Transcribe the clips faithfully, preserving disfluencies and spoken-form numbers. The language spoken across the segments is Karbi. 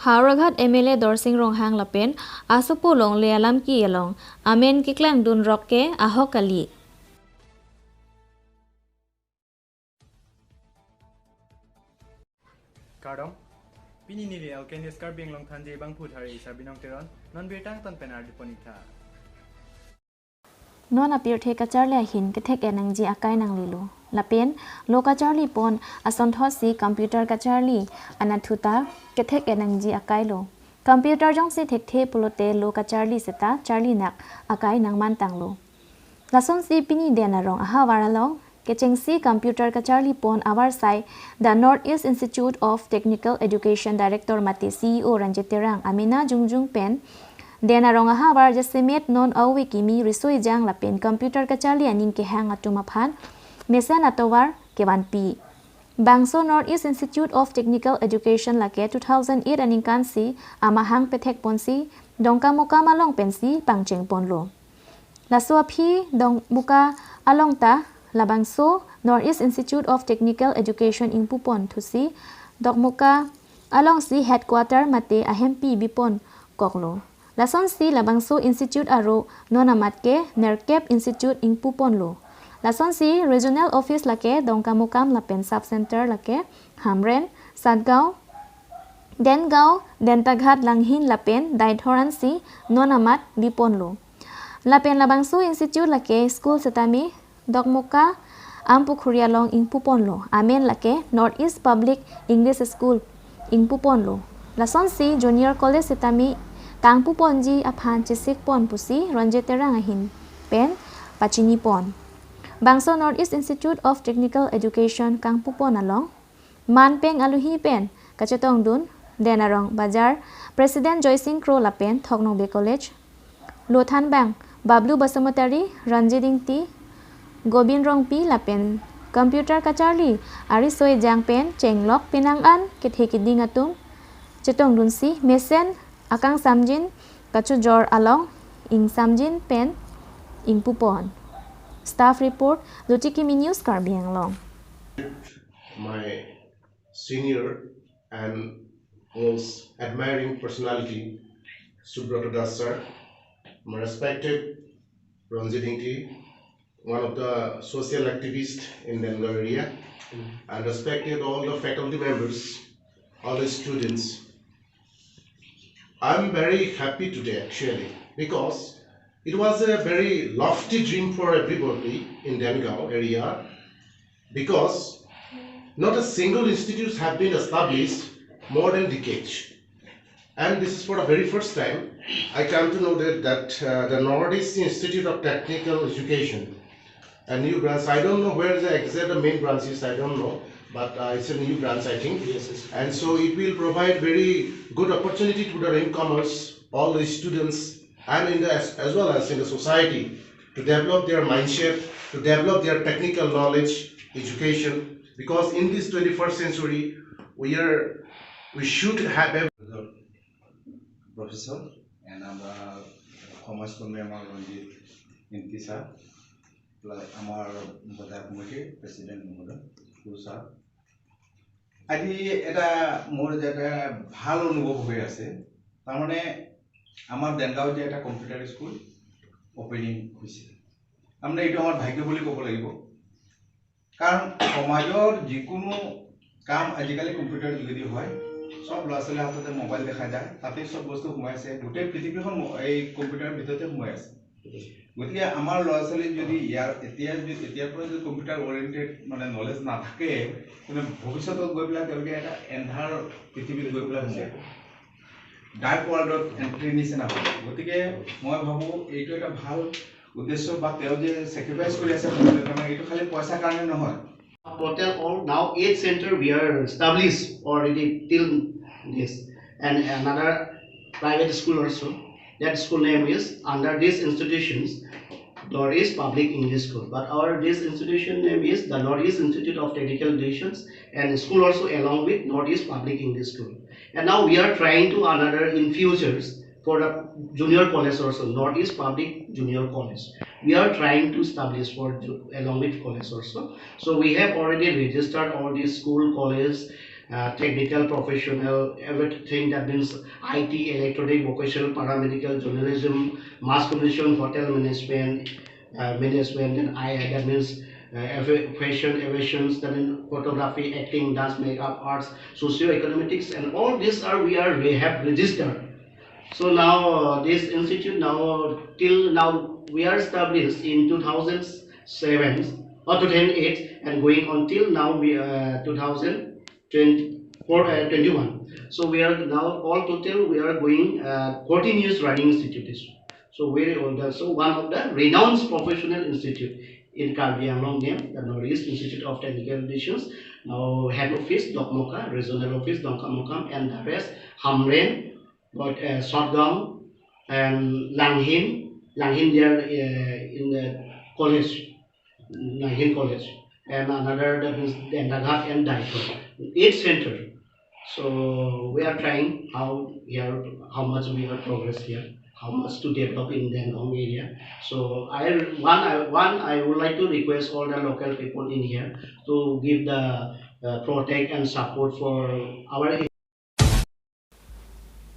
Howraghat M L A Dorsing Ronghang lapen asopo longle alam ke along amen keklangdun rok ke ahok kali. Kardom, pini neli L K News Karbi Anglong Thanji abangphu thari Isar Binong Teron, non birta angton pen ardi pon-ik tha. Non apirthe kacharli ahin kethek-et nangji akai nanglelo. Lapen lo kacharli pon asonthotsi computer kacharli anatthu ta kethek-et nangji akai lo. Computer jongsi thekthe pulote lo kacharli seta charli nak akai nangmantanglo. Lasonsi pini Den Arong ahavar along kechengsi computer kacharli pon avarsai The North East Institute of Technical Education Director mate C E O Ranjit Terang amena jongjong pen Den Arong ahavar jasemet non ave kimi riso-ejang lapen computer kacharli aning kehang atum aphan mesen atovar kevanpi. Bangso North East Institute of Technical Education lake two thousand eight aningkansi amahang pethek ponsi Dongkamukam along pensi pangcheng ponlo. Laso aphi Dongkamukam along ta labangso North East Institute of Technical Education ingpu pon thusi Dongkamukam alongsi headquarter mate ahempi bipon koklo. Lasonsi labangso institute aro non amat ke nerkep institute ingpu ponlo. Lasonsi regional office lake Dongkamukam lapen sub center lake Hamren, Satgaon, Dengaon, Dentaghat, Langhin lapen Deithor ansi non amat biponlo. Lapen labangso institute lake school setame Dongkamukam Ampukhuri along ingpu ponlo. Amen lake North East Public English School ingpu ponlo. Lasonsi junior college setame kangpu ponji aphan chesik pon pusi Ranjit Terang ahin pen pachini pon. Bangso North East Institute of Technical Education kangpu pon along manpeng aluhi pen kachetongdun Den Arong Bazar President Joysing Kro lapen Thoknokbe College lo thanbang Bablu Basumatary, Ranjit Ingti, Gobin Rongpi lapen computer kacharli ariso-ejang pen chenglok penang an kethe keding atum chetongdunsi mesen akangsamjin kachojor along ingsamjin pen ingpu pon. Staff report, Jyoti Kimi News, Karbi Anglong. My senior and most admiring personality, Subrata Das sir, my respected Ranjit Ingti, one of the social activists in Dengaon area, and respected all the faculty members, all the students. I'm very happy today actually because it was a very lofty dream for everybody in Dengaon area because not a single institute have been established more than decades. And this is for the very first time I come to know that, that uh, the Northeast Institute of Technical Education, a new branch. I don't know where the exact main branch is, I don't know, but uh, it's a new branch, I think. Yes, yes. And so it will provide very good opportunity to the newcomers, all the students, and in the as, as well as in the society to develop their mindset, to develop their technical knowledge, education. Because in this twenty-first century, we are we should have a Professor and our সমাজকর্মী আমাৰ ৰঞ্জিত Ingti sir, plus আমাৰ বজাৰ কমিটিৰ প্ৰেচিডেণ্ট মহোদয়, কু ছাৰ, আজি এটা মোৰ যে এটা ভাল অনুভৱ হৈ আছে। তাৰমানে আমাৰ দেনগাঁৱত যে এটা কম্পিউটাৰ স্কুল অপেনিং হৈছে, তাৰমানে এইটো আমাৰ ভাগ্য বুলি ক'ব লাগিব। কাৰণ সমাজৰ যিকোনো কাম আজিকালি কম্পিউটাৰ যোগেদি হয়। চব ল'ৰা ছোৱালীৰ হাততে মোবাইল দেখা যায়, তাতেই চব বস্তু সোমাই আছে। গোটেই পৃথিৱীখন ম-, এই কম্পিউটাৰৰ ভিতৰতে সোমাই আছে। গতিকে আমাৰ ল'ৰা ছোৱালী যদি ইয়াৰ এতিয়া যদি, এতিয়াৰ পৰা যদি কম্পিউটাৰ অৰিয়েণ্টেড মানে নলেজ নাথাকে, তেনে ভৱিষ্যতত গৈ পেলাই তেওঁলোকে এটা এন্ধাৰ পৃথিৱীত গৈ পেলাই সোমাব। ডাৰ্ক ৱৰ্ল্ডত এণ্ট্ৰি নিচিনা হ'ব। গতিকে মই ভাবোঁ এইটো এটা ভাল উদ্দেশ্য বা তেওঁ যে ছেক্ৰিফাইচ কৰি আছে সমাজৰ কাৰণে, এইটো খালি পইচাৰ কাৰণে নহয়। Total all now eight center we are established already till this, and another private school also. That school name is under these institutions, Northeast Public English School. But our this institution name is the Northeast Institute of Technical Education, and school also along with Northeast Public English School. And now we are trying to another in futures for the junior college also, Northeast Public Junior College. We are trying to establish for ju-, along with college also. So we have already registered all these school, college, uh, technical professional, everything that means I T, electronic, vocational, paramedical, journalism, mass communication, hotel management, uh, management, and I, that means uh, avi- fashion, aviations, that means photography, acting, dance, makeup, arts, socio-economics, and all these are we are we have registered. So now uh, this institute now till now we are established in two thousand seven or two thousand eight and going on till now we uh, two thousand twenty-four uh, twenty-one. So we are now all total we are going uh, fourteen years running institute. So very old. So one of the renowned professional institute in Karbi Anglong name the Northeast Institute of Technical Education. Now head office Dokmoka, regional office Dongkamukam, and the rest Hamren, but uh, Shotgang, and Langhin. Langhin there uh, in the college, Langhin College, and another that is Dendaghat and Daito. Eight center. So we are trying how here, how much we are progress here, how much to develop in Dengong area. So I one I one I would like to request all the local people in here to give the uh, protect and support for our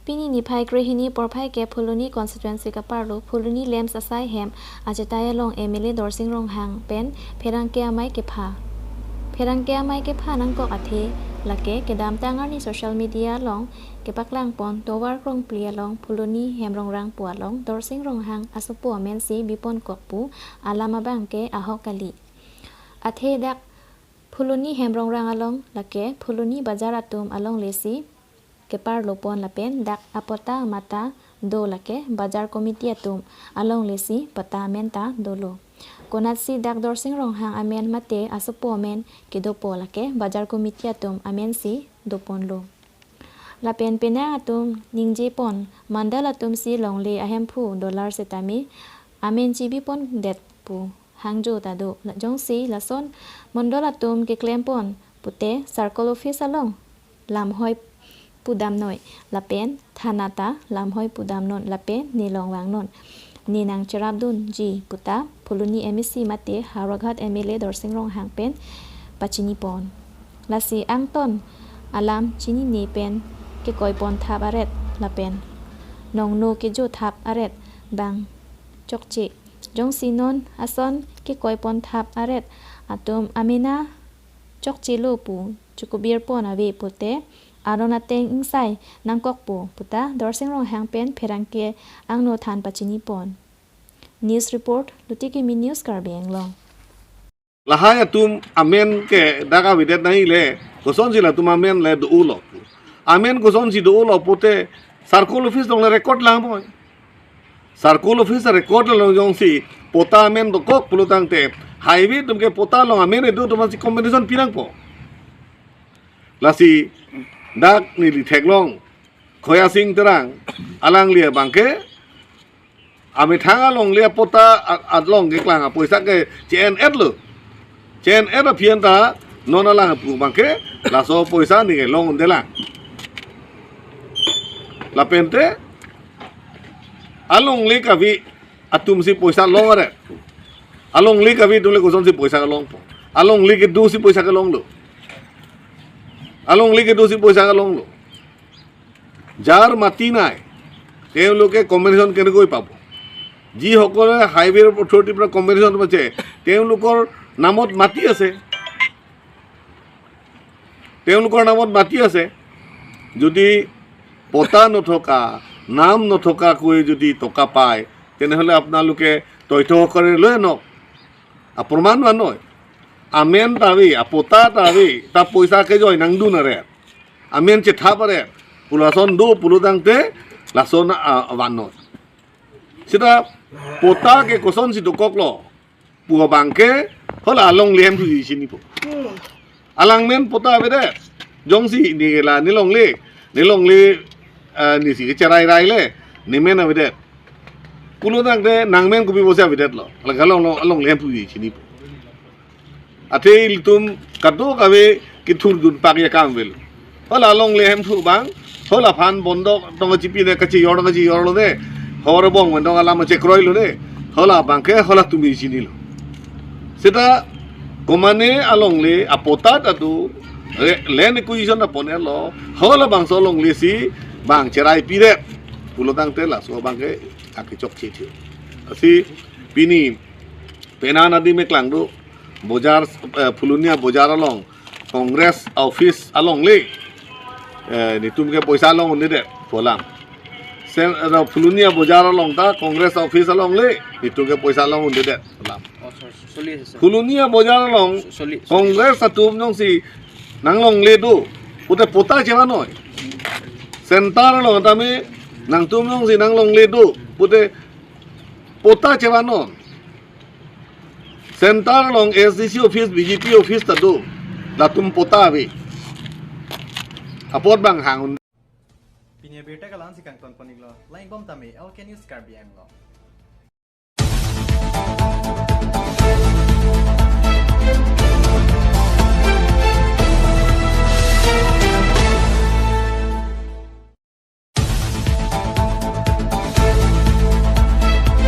Pini niphai krehini porphai ke Phuloni constituency kaparlo Phuloni Lamps asai hem achetai along M L A Dorsing Ronghang pen pherangke amei kepha. Pherangke amei kepha nangkok athe lake kedamtang arni social media along kepaklangpon tovar krongpli along Phuloni Hemrongrang pu along Dorsing Ronghang asopo amensi biponkok pu alam abang ke ahok kali. Athe dak Phuloni Hemrongrang along lake Phuloni bazar atum alonglesi keparlopon lapen dak apota mata do lake bazar committee atum alonglesi pata amen ta dolo. Konatsi dak Dorsing Ronghang amen mate asopo amen kedopo lake bazar committee atum amensi doponlo. Lapen penang atum ningjepon mandal atumsi longle ahemphu dolar setame amen chibipondet pu hangjo ta do. Jongsi lason mandal atum keklempon pute circle office along lamhoi pudamnoi lapen thana ta lamhoi pudamnon lapen ne longvangnon, ne nangcherapdunji puta Phuloni M A C mate Howraghat M L A Dorsing Ronghang pen pachinipon. Lasi angton alam chinine pen kekoipon thap aret lapen nongno kejo thap aret bang chokche. Jongsi non ason kekoipon thap aret atum amena chokchelo pu chukubirpon ave pute aron ateng ingsai nangkokpo puta Dorsing Ronghang pen pherangke angno than pachinipon. News report, Lutikimi News, Karbi Anglong. Lahai atum amen ke dak avedet nangji le, kosonsi latum amen le do-olo. Amen kosonsi do-olo pute circle office along le record lang poi. Circle office record along jongsi pota amen dokok pulo tangte highway atum ke pota along amen edo atum si compensation pinangpo. Lasi dak neli theklong Khoya Sing Terang alangli abangke amethang alongle apota a- along keklang apoisa ke che-en-etlo. Che-en-et aphi anta non alang pu abangke laso poisa neke long undelang. Lapente alongle kave atumsi poisa long aret. Alongle kave atum le kosonsi poisa kelongpo? Alongle kedosi poisa kelonglo. Alongle kedosi poisa kelonglo. যাৰ মাটি নাই, তেওঁলোকে কম্পেনচেশ্যন কেনেকৈ পাব? যিসকলে হাইৱে অথৰিটিৰ পৰা কম্পেনচেশ্যন পাইছে, তেওঁলোকৰ নামত মাটি আছে, তেওঁলোকৰ নামত মাটি আছে। যদি পটা নথকা, নাম নথকাকৈ যদি টকা পায়, তেনেহ'লে আপোনালোকে তথ্য সহকাৰে লৈ আনক, আৰু প্ৰমাণ আনক। Amen ta ave, apota ta ave, ta poisa kejoi nangdun aret, amen chethap aret pu lason do pulo tangte lason a- avannon. Seta pota ke kosonsi dokoklo pu abangke hala alongle ahemphuji chinipo. Alangmen pota avedet. Jongsi neke la nelongle, nelongle ah, nesi kecherai rai le, nemen avedet pulo tangte nangmen kopi pusi avedetlo? Hala along alongle ahemphuji chinipo. Athe ilitum kadokave kethurdun pak akam avelo. Hala alongle ahemphu abang hala aphan bondok tong kachipi ne, kachejor tong kachejorlo ne, hor bong pen tong alam chekroilo ne, hala abangke hala atumsi chinilo. Seta komane alongle apota ta do, Re- land acquisition ta pon-etlo, halabangso alongle si bang cherai pidet pulo tangte laso abang ke akechok chethe. Lasi pini penang adim eklang do, bojar, eh, Phulunia bojar along Congress office alongle, eh, netum ke poisa long-undedet pu alam. Sen, eh, Phulunia bojar along ta Congress office alongle, netum ke poisa long-undedet pu alam. Oh, sorry, sorry, sir. Phulunia bojar along Sorry, sorry. Congress atum jongsi nanglongle do pute patta chevanon. Center along tame nangtum jongsi nanglongle do pute patta chevanon. Center along S D C office, B J P office ta do, latum patta ave. Apot bang hang. Pini abirta ke la-ansi kangton pon-iklo, lang-ik bom tame L K News Karbi Anglong.